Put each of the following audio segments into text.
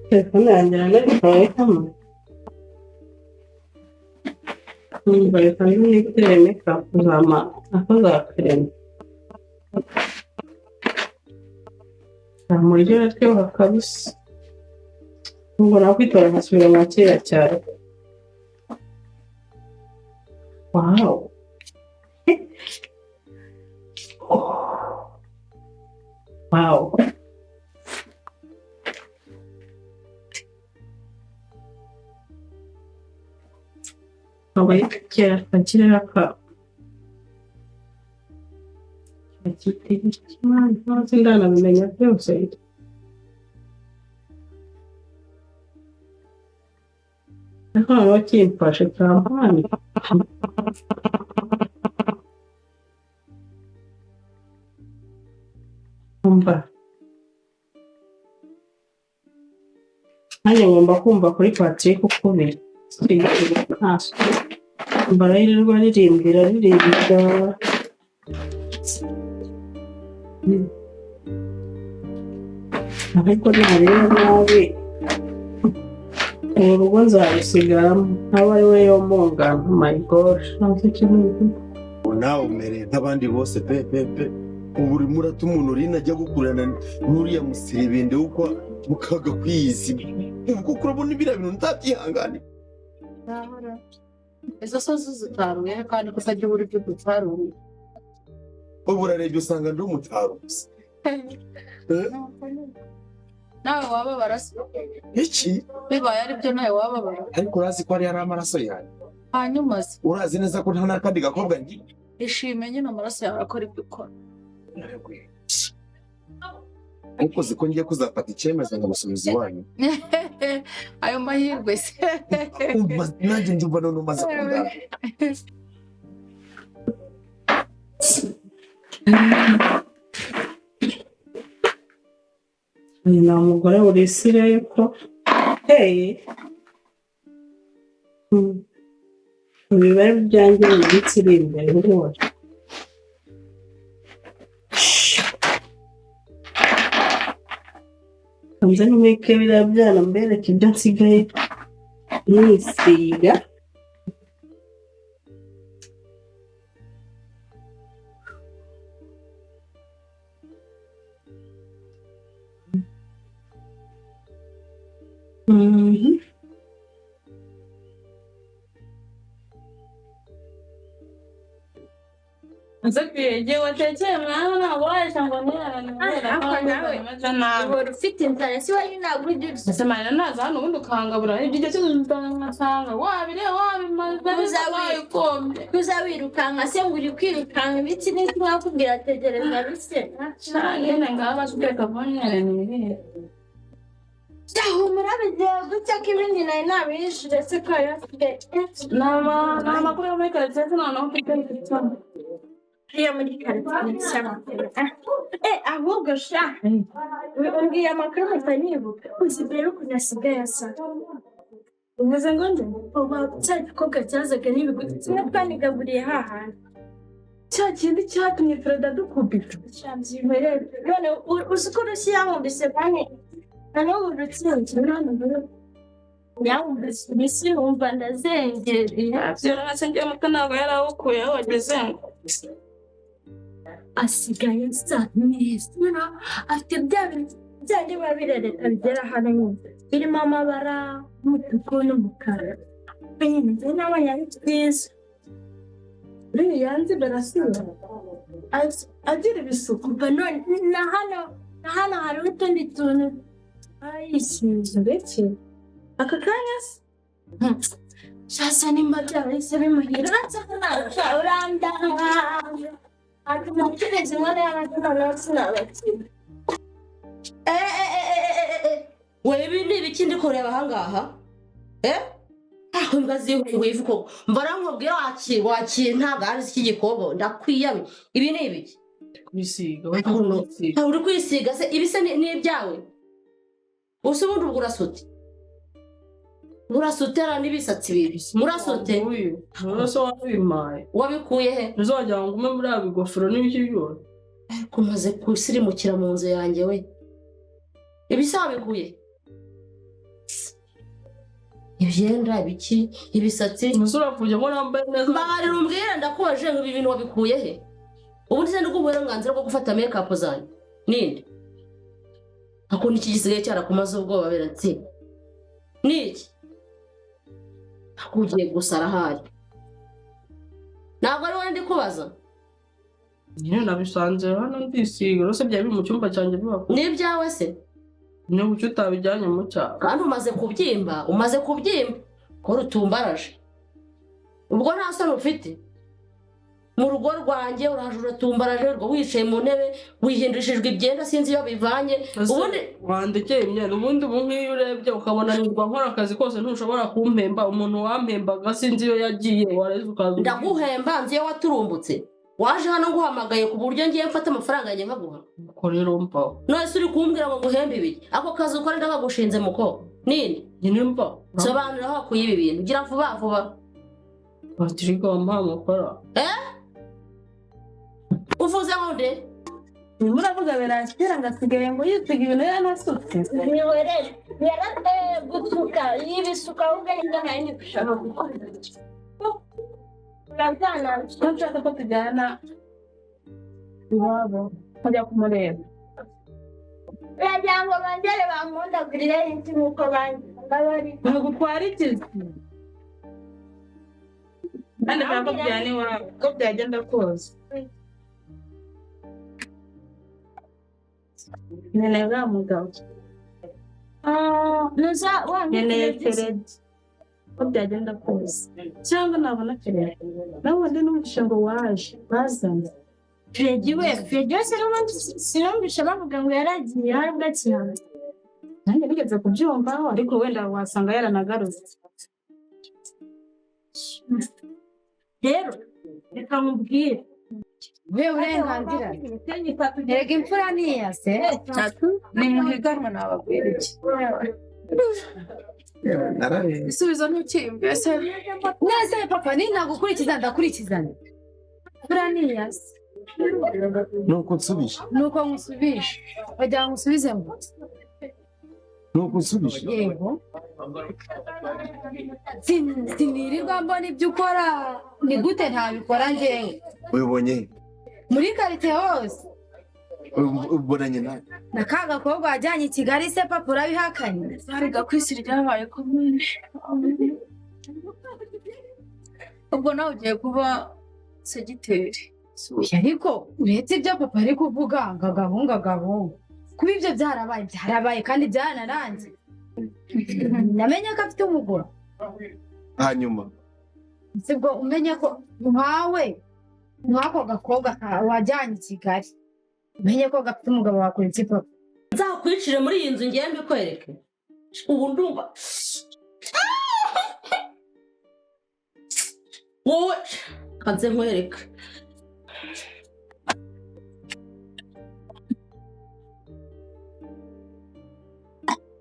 Telefone yanjye iranarikaye hano. Numva reka nze nikorere makeup zama ako za kerema. Nta muryo uraryoha kabisa. Ubwo nakwitora nkasubira mwa kiriya cyaro. Wow. Wow. Aba kera kagirira ka ntazi ndanabimenya byose. Ariko noneho kimfashe kampani. Umva. Nanjye ngomba kumva kuri Patrick uko biri. Umva arayirirwa aririmbira aririmbira. Ariko nareba nabi uru rugo nzarusigaramo aba ari we yomongana. My gosh, ntazi ikintu. Nawe umereye nk'abandi bose pe pe pe. Ubu urimo urata umuntu urina ajya gukurana n'uriya musiribende w'uko mukaga kwiyizi. Ubu kuko urabona biriya bintu ntabyihangane. Izo sozi zitaruye kandi kutajya ubura ibyo dutaruye. Ubu urarebye usanga ndi umutaro gusa. Eh, Nawe wababara se? Iki? Bibaye ari byo nawe wababara. Ariko urazi ko ariya ari amaraso yanjye. Hanyuma se? Urazi neza ko nta n'akandi gakobwa ngira. Ishime nyine, amaraso yawe akora ibyo ukora. Ariko uzi ko ngiye kuzafata icyemezo nkamusubiza iwanyu. Ayo mahirwe se? Umva, nanjye ndumva none umaze kundara. Uyu ni umugore burisire ko hey. Ibibari byanjye mu minsi iri imbere rwose. Nze nimeke biriya byana mbereke ibyo nsigaye nisiga. Mhm. Nzabwiye watekeye mwana, ntabwo waje ngo nirane. Ariko nawe uhora ufite inzara, si wowe ntabwo ujya urya. Ese mwana, naza hano ubundi ukangabura ibyo cyose nkasanga wabire wabimaze wabikombye. Tuzawirukanka se ngo uri kwirukanka ibiki n'iki, nkakubwira tegereza bise. Nyine ngaho batwereka ko nyine ni ibihe. Humura, bigiye gutya ko ibindi nari nabishyure se ko yari afite. Ni amakuru yo muri karitsiye se noneho mfite ikibazo? Iyo muri karitsiye nshya. Eh, ahubwo sha, umbwiye amakuru mpita nibuka. Uzi mbere ukuntu asigaye asa? Umeze ngo nde? Uba cya gikobwa cyazaga n'ibiguti kimwe twanigaburiye hahandi. Cya kindi cyatumye Perezida adukubita? Shabyihorere none uzi ko urushyi yamwumvise kandi na n'ubu rutsinze, none ubu yamwumvise urushyi wumva ndazengereye. Byoroshye, njye muto ntabwo yari awukuye aho wageze ngo. Asigaye asa neza. Noneho afite bya bintu bya biba birereta bigera hano nyine birimo amabara y'umutuku n'umukara nyine, njye nabonye ari twiza. Uriya nzi barasiba agira ibisuku. Kuva none na hano hariho utundi tuntu ayisize. Ndetse aka kanya se? Shasa nimba byarahise bimuhira, uretse ko ntabwo urandanga atuma ucuruza inkono y'amata, noneho sinabakira. We, ibi ni ibiki ndi kureba ahangaha? Eh, aho imbwa zihunguye ivu koko! Mbara nkubwira, waki waki, ntabwo ari iki gikombe, ndakwiyamye. Ibi ni ibiki? Kwisiga. Ntabwo uri kwisiga se? Ibi se ni ibyawe? Usa ubundi ubwo urasute, urasutera n'ibisatsi bibiri murasute. Uyu none se wabimpaye? Wabikuye he? Ntuzongera ngo ume muri bigofero n'ibiki byose. Ariko umaze gusirimukira mu nzu yanjye we. Ibi se wabikuye? Ibyenda ibiki, ibisatsi. Umusore apfuye ko nambaye neza. Mbabarira umbwire, ndakubajije ngo ibi bintu wabikuye he? Ubundi se ndiguha uburenganzira bwo gufata make-up zanjye ninde? Akunda iki gisigaye cyarakumaze ubwoba beratsi niki? Akugiye gusa arahari, ntabwo ari wowe ndi kubaza. Nyine nabisanze hano ndisiga, rwose byari biri mu cyumba cyanjye biba. Ni ibyawe se? Ni kuki utabijyanye mu cyaro? Kandi umaze kubyimba, umaze kubyimba ko rutumbaraje, ubwo nta soni ufite mu rugo rwanjye? Uraje uratumbaraje, urwo wicaye mu ntebe wihindurishijwe ibyenda, sinzi iyo bivanye. Ubundi wandekeye imyenda. Ubundi ubu nk'iyo urebye ukabona nirwa nkora akazi kose, ntushobora kumpemba. Umuntu wampembaga sinzi iyo yagiye, wareze ukaza. Ndaguhemba nzi iyo waturumbutse. Waje hano nguhamagaye ku buryo ngiye mfata amafaranga yanjye nkaguha. Ubwo rero mvaho. None se uri kumbwira ngo nguhembe ibiki? Ako kazi ukora ndakagushinze muko nini? Nyine mvaho. Sobanura aho wakuye ibi bintu, gira vuba vuba. Patrick wampaye amafaranga. Uvuze ngo nde? Urimo uravuga biranshyira ngo asigaye ngo yisiga ibintu yaranasutse. Mwihorere, yarateye gusuka yibisuka ahubwo nibyo nari ndi gushaka gukora. Urabyana. Ko nshaka ko tujyana iwabo nkajya kumureba. Uragira ngo bongere bampundagurire insi nk'uko bari. Ntagutwara ikizi kandi nshaka ko tujyana iwabo uko byagenda kose. Nkeneye uriya mugabo. Nuza wa Nkeneye Feredi uko byagenda kose, cyangwa nabona Feredi nawe undi numvise ngo waje bazanye. Fredi we, Fredi we, sinumvishe bavuga ngo yaragiye hari ubwo akihana. Nanjye nigeze kubyumvaho, ariko wenda wasanga yaranagarutse. Rero reka nkubwire. Ubuhe burenganzira? Erega imfura ni iya se. Ni muhiganwa nababwira iki? Nararenze. Ibisubizo ntukiyumviye se? Nese papa, ninagukurikiza ndakurikizana. Imfura ni iya se. Nuko nsubije. Nuko nkusubije. Wagira ngo nsubize ngo. Nuko nsubije. Yego. Sinirirwa mbona ibyo ukora. Ni gute ntabikora njyewe? Ubibonye he? Muri karitsiye hose. Ubonanye nawe. Na ka gakobwa wajyanye i Kigali se papa, urabihakanye? Arega ku isi ryabaye komune. Ubwo nawe ugiye kuba segiteri. Ariko uretse ibyo papa ari kuvuga ngo agahungu agahungu, kuba ibyo byarabaye byarabaye kandi byaranarangiye, namenye ko afite umugore. Hanyuma sibwo umenye ko nkawe nk'ako gakobwa wajyanye i Kigali, umenye ko gafite umugabo, wakora iki papa? Nzakwicire muri iyi nzu ngiye mbikwereke. Ubu ndumva wowe kanze nkwereke.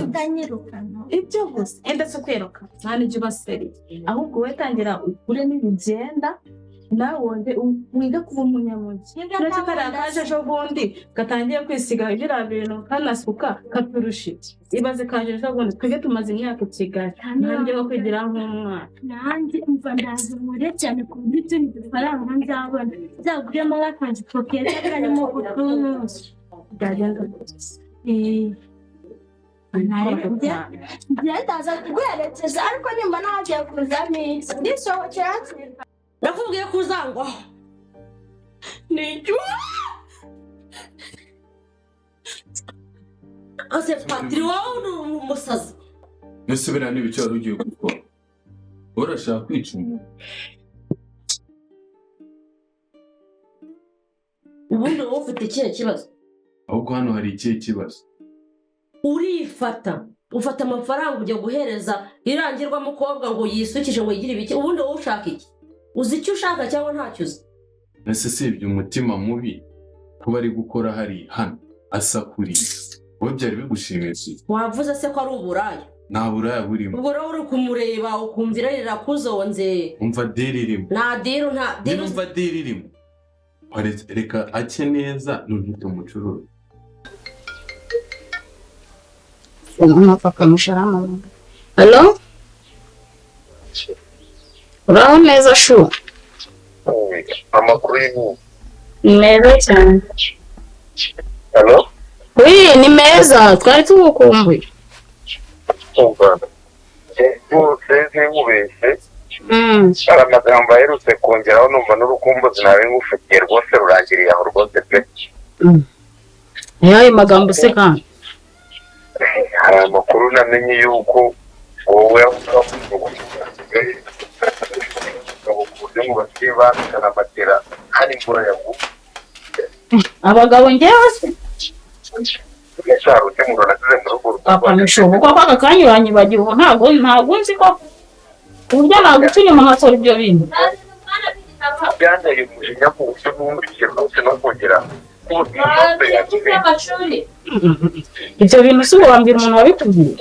Utanyirukana. Ibyo gusa enda si ukwiruka, nta n'ibyo uba seri, ahubwo wowe tangira ukure n'ibigenda, nawe wongere wige kuba umunyamujyi. Uretse kariya kaje ejo bundi gatangiye kwisiga biriya bintu kanasuka katurusha iki? Ibaze kaje ejo bundi, twige tumaze imyaka i Kigali, nta buryo bwo kwigira nk'umwana. Nanjye umva, ndaza nkore cyane ku buryo utundi dufaranga nzabona nzaguremo nk'akajipo keza karimo utuntu. Byagenda kose. Njye ndaza kuguherekeza, ariko nimba nagiye kuzamo iki ndisohokera hakiri kare. Nakubwiye ko uzangwaho ni icyo ase. Patiri, wowe uri umusazi. Ese biriya ni ibiki wari ugiye gukora? Urashaka kwica umuntu? Ubundi wowe ufite ikihe kibazo? Ahubwo hano hari ikihe kibazo? Urifata ufata amafaranga ujya guhereza irangirwamukobwa ngo yisukishe, ngo yigire ibiki. Ubundi wowe ushaka iki? Uzi icyo ushaka cyangwa ntacyo uzi? Ese sibye umutima mubi kuba ari gukora hari hano asakuriye, wowe byari bigushimishije? Wavuze se ko ari uburaya? Nta buraya burimo. Ubwo rero uri kumureba ukumva irari rirakuzonze. Umva deal irimo. Nta deal, nta deal. Niba umva deal irimo, reka ake neza ntuhite umucuruzi. Hello? Uraho neza shu. Amakuru y'inkuru. Ni meza cyane. Halo. Wi, ni meza, twari tugukumbuye. Umva rwose sinkubeshye, hari amagambo aherutse kongeraho numva n'urukumbuzi nawe ngufitiye rwose rurangiriye aho rwose pe. Niyo ayo magambo se kandi? Hari amakuru namenye yuko wowe ku buryo mu bakiri bambikana matera hari imvura yaguye. Abagabo ngewe se? Cyarutse ngo nasize mu rugo. Papa mishubu koko aka kanya uranyibagira ubu ntabwo nzi ko ku buryo naguca inyuma nkakora ibyo bintu. Byanteye umujinya ku buryo numvise rwose no kongera. Ibyo bintu si ubu wambwira umuntu wabikubwiye?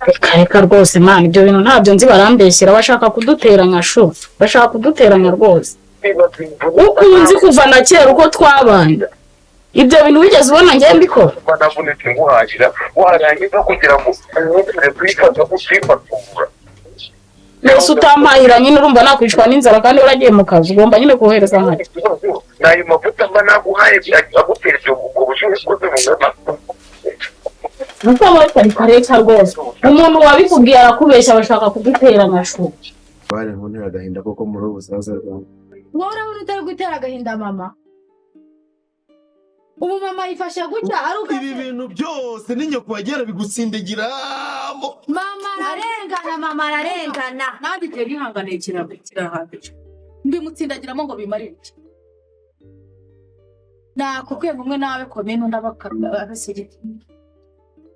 Reka reka rwose mwana, ibyo bintu ntabyo nzi, barambeshyera, bashaka kuduteranya shu, bashaka kuduteranya rwose. Uko nzi kuva na kera uko twabanye, ibyo bintu wigeze ubona ngewe mbikora? Navunitse nguhahira warangiza kugira ngo uwemere kuyifata ukifatura. Mbese utampahira nyine urumva nakwicwa n'inzara kandi waragiye mu kazi, ugomba nyine kohereza nkari. N'ayo mavuta mba naguhaye agutera ubwo bushyuhe bwose bungana. Nuko reka reka rwose, umuntu wabikubwiye arakubeshya, bashaka kuduteranya shu. Bari nkuntera agahinda koko muri ubu busaza bwawe. Wowe urabona utari gutera agahinda mama? Ubu mama yifashe gutya ari uko Ibi bintu byose ni nyoko wagera bigutsindagiramo. Mama ararengana, mama ararengana. Nanjye igihe nihanganiye kirahagije, mbimutsindagiramo ngo bimarire iki? Nakubwiye ngo umwe nawe komine undi abasegiti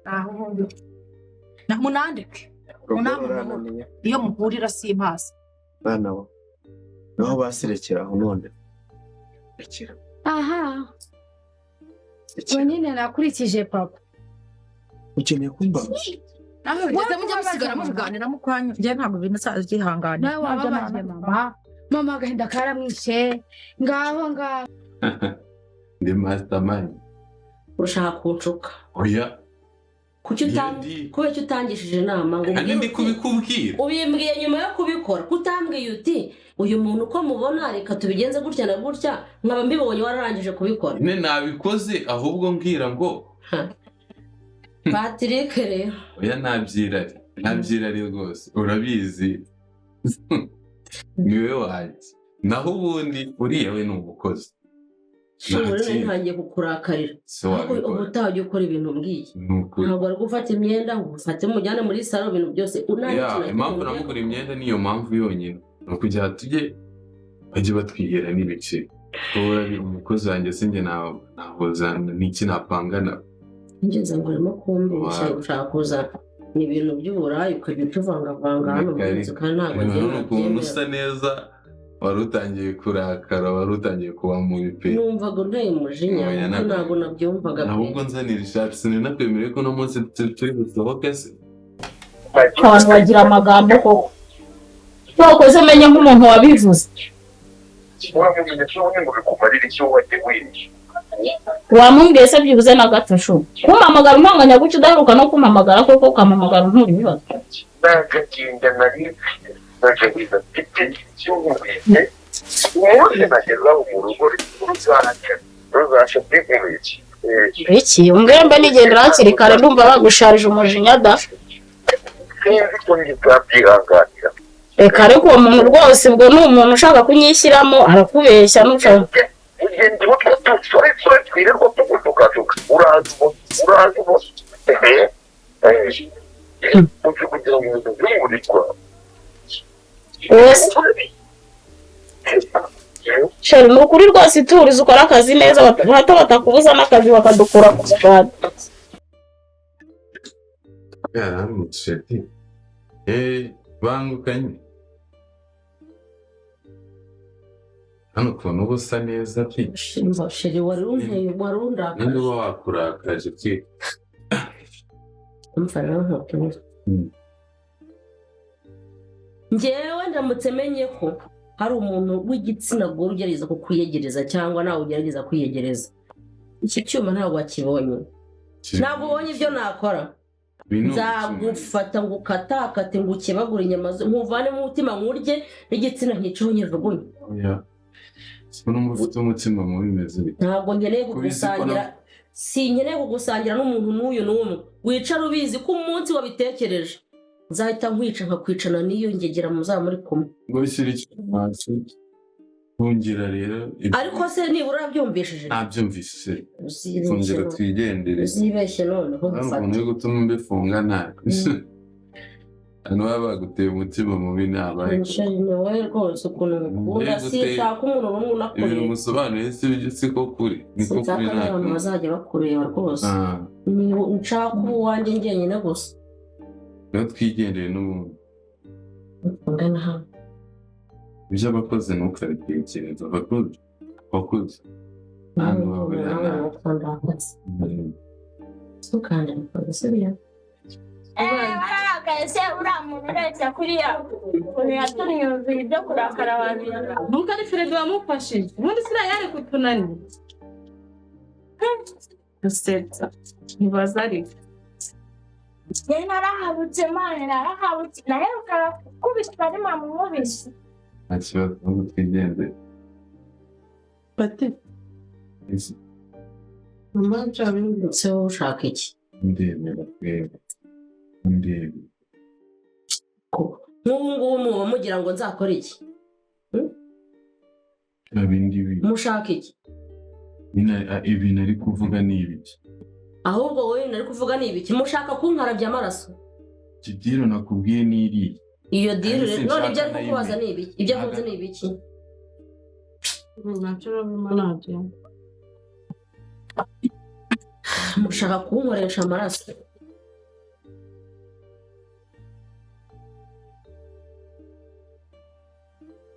aho ubundi munandeke munamwe iyo muhurira simpazi. Bana bo naho basirekera aho none rekera. Aha ubwo nyine nakurikije papa. Ukeneye kumbaza? Nawe bigeze mujya musigara mubiganira mukwanyu, njye ntabwo ibintu nzabyihanganira. Nawe wababaje mama, mama agahinda karamwishe ngaho ngaho. Ndi mastermind. Urashaka kunshuka? Oya. Kuki kubera icyo utangishije inama ngo Kandi ndi kubikubwira. Ubimbwiye nyuma yo kubikora, kutambwiye uti uyu muntu uko mubona reka tubigenze gutya na gutya, nkaba mbibonye wararangije kubikora. Ne nabikoze ahubwo mbwira ngo Patrick rero. Oya ntabyirari, ntabyirari rwose urabizi. Niwe wanjye. Naho ubundi uriya we ni umukozi. Ubu rero ntangiye kukurakarira. Ubu utajya ukora ibintu mbwiye. Ntabwo ari gufata imyenda ngo ufate mujyane muri salo ibintu byose. Impamvu namugura imyenda niyo mpamvu yonyine. Ni ukugira tujye bajye batwihera n'ibiceri. Umukozi wanjye sinjye nahoza n'iki napangana. Ngeze ngo urimo kumbeshya ushaka kuza ni ibintu by'uburayi ukajya utuvangavanga hano mu nzu kandi ntabwo ngiye nabyemera. Ukuntu usa neza wari utangiye kurakara, wari utangiye kuba mubi pe. Numvaga unteye umujinya kuko ntabwo nabyumvaga pe. Ahubwo nzanira ishati sinanakwemereye ko uno munsi turi busohoke se. Abantu bagira amagambo koko. Wakoze menye nk'umuntu wabivuze. Uramumenye se ubundi ngo bikumarire icyo wateguye? Wamumbwiye se byibuze na gato shu. Kumpamagara umpanganya gutya udaheruka no kumpamagara koko ukampamagara untura ibibazo. Nagahinda nari mfite, nagahinda mfite cy'umubiri. Umunsi nagezaho mu rugo ruzaca byikubiki. Iki umbwire mbe nigendera hakiri kare ndumva bagusharije umujinya da. Sinzi ko nzabyihanganira. Reka ariko uwo muntu rwose ubwo ni umuntu ushaka kunyishyiramo arakubeshya n'ushaka. Ugenda utwo dusore twirirwa tugutukatuka uraza ubu uzi kugira ngo ibintu byumurikwa. Sheri ni ukuri rwose iturize ukora akazi neza hato batakubuza n'akazi bakadukura ku muganda. Yaramutse ati bangukanye hano ukuntu uba usa neza pe. Sheri wari unteye wari undakaje. Ninde uba wakurakaje pe? Umva rero nkubwire. Njyewe ndamutse menye ko hari umuntu w'igitsina gore ugerageza kukwiyegereza cyangwa nawe ugerageza kwiyegereza, iki cyuma ntabwo wakibonye. Ntabwo ubonye ibyo nakora. Ibi ni Nzagufata ngo ukatakate, ngo ukebagure inyama, nkuvanemo umutima nkurye n'igitsina nkiceho nkijugunye. Oya. Siko numva ufite umutima mubi, bimeze bite? Ntabwo nkeneye Kubizi ko kugusangira, sinkeneye kugusangira n'umuntu n'uyu n'umwe. Wicara ubizi ko umunsi wabitekereje nzahita nkwica, nkakwicana n'iyo ngegera muzaba muri kumwe. Ngo bishyire ikintu hasi. Fungira rero. Ariko se nibura urabyumvishije? Nabyumvise. Uzibeshye Fungira twigendere. Uzibeshye noneho Hari ngufate. ukuntu uri gutuma mbifunga nabi. Hano baba baguteye umutima mubi ni abahe? Chéri, ni wowe rwose ukuntu ngukunda. Mbega Sinshaka umuntu n'umwe ibintu unakureba. Musobanuye si byo, si ko kuri, niko Sinshaka kuri. n'abantu Ntabwo bazajya bakureba rwose. Ah, Ni nshaka uba uwanjye njyenyine gusa. Rero twigendere n'ubundi. Ungana hano. Iby'abakozi ntukabitekereza, abakozi ntabwo bahurira nabi. Ntukande sibyo. Wararakaye se? Uriya muntu urebye kuriya ukuntu yatunyuzuye ibyo kurakara wabireka. Nubwo ari Feredi wamufashije, ubundi siriya yari kutunanira gusetsa ntibaza ariko. Njye narahabutse mani, narahabutse, naherukaga gukubitwa ari mama umubise. Nta kibazo, ahubwo twigendere. Pati. Ese Mama, byabindutse. Se wowe ushaka iki? Ndebera twebwe, ndebe. Nk'ubu ngubu muba mugira ngo nzakore iki? Bya bindi bi Mushaka iki? Nyine ibintu ari kuvuga ni ibiki? Ahubwo wowe nari kuvuga ni ibiki? Mushaka kunkarabya amaraso? Ikidiro nakubwiye ni iriya. Iyo deal Kandi rero sinshaka none ibyo ari kukubaza nayimenya. ni ibiki? Ibyo avuze ni ibiki? Nabyo urabona nabyo. Mushaka kunkoresha amaraso.